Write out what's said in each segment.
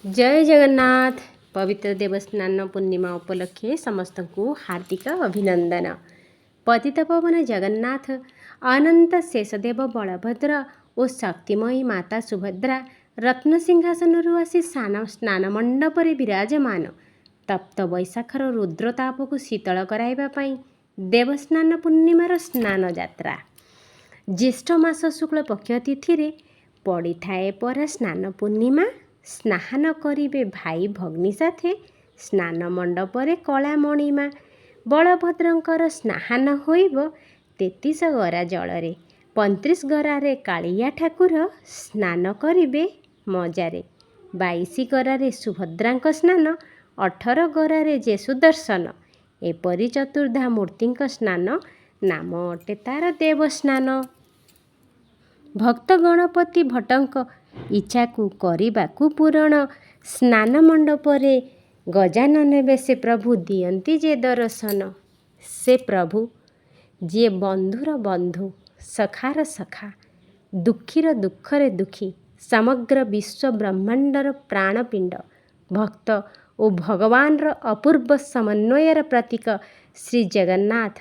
ଜୟ ଜଗନ୍ନାଥ। ପବିତ୍ର ଦେବସ୍ନାନ ପୂର୍ଣ୍ଣିମା ଉପଲକ୍ଷେ ସମସ୍ତଙ୍କୁ ହାର୍ଦ୍ଦିକ ଅଭିନନ୍ଦନ। ପତିତ ପବନ ଜଗନ୍ନାଥ, ଅନନ୍ତ ଶେଷଦେବ ବଳଭଦ୍ର ଓ ଶକ୍ତିମୟୀ ମାତା ସୁଭଦ୍ରା ରତ୍ନସିଂହାସନରୁ ଆସି ସ୍ନାନ ମଣ୍ଡପରେ ବିରାଜମାନ। ତପ୍ତ ବୈଶାଖର ରୁଦ୍ରତାପକୁ ଶୀତଳ କରାଇବା ପାଇଁ ଦେବସ୍ନାନ ପୂର୍ଣ୍ଣିମାର ସ୍ନାନ ଯାତ୍ରା। ଜ୍ୟେଷ୍ଠ ମାସ ଶୁକ୍ଳ ପକ୍ଷ ତିଥିରେ ପଡ଼ିଥାଏ ପରା ସ୍ନାନ ପୂର୍ଣ୍ଣିମା। ସ୍ନାନ କରିବେ ଭାଇ ଭଗ୍ନୀ ସାଥେ ସ୍ନାନ ମଣ୍ଡପରେ କଳା ମଣିମା। ବଳଭଦ୍ରଙ୍କର ସ୍ନାନ ହୋଇବ 33 ଗରା ଜଳରେ। 35 ଗରାରେ କାଳିଆ ଠାକୁର ସ୍ନାନ କରିବେ ମଜାରେ। 22 ଗରାରେ ସୁଭଦ୍ରାଙ୍କ ସ୍ନାନ, 18 ଗରାରେ ଯେ ସୁଦର୍ଶନ। ଏପରି ଚତୁର୍ଦ୍ଧା ମୂର୍ତ୍ତିଙ୍କ ସ୍ନାନ, ନାମ ଅଟେ ତାର ଦେବସ୍ନାନ। ଭକ୍ତ ଗଣପତି ଭଟ୍ଟଙ୍କ ଇଚ୍ଛାକୁ କରିବାକୁ ପୂରଣ ସ୍ନାନ ମଣ୍ଡପରେ ଗଜାନନ ବେଶେ ପ୍ରଭୁ ଦିଅନ୍ତି ଯେ ଦର୍ଶନ। ସେ ପ୍ରଭୁ ଯିଏ ବନ୍ଧୁର ବନ୍ଧୁ, ସଖାର ସଖା, ଦୁଃଖୀର ଦୁଃଖରେ ଦୁଃଖୀ, ସମଗ୍ର ବିଶ୍ୱ ବ୍ରହ୍ମାଣ୍ଡର ପ୍ରାଣପିଣ୍ଡ, ଭକ୍ତ ଓ ଭଗବାନର ଅପୂର୍ବ ସମନ୍ୱୟର ପ୍ରତୀକ ଶ୍ରୀ ଜଗନ୍ନାଥ।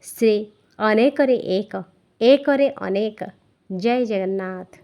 ସେ ଅନେକରେ ଏକ, ଏକରେ ଅନେକ। ଜୟ ଜଗନ୍ନାଥ।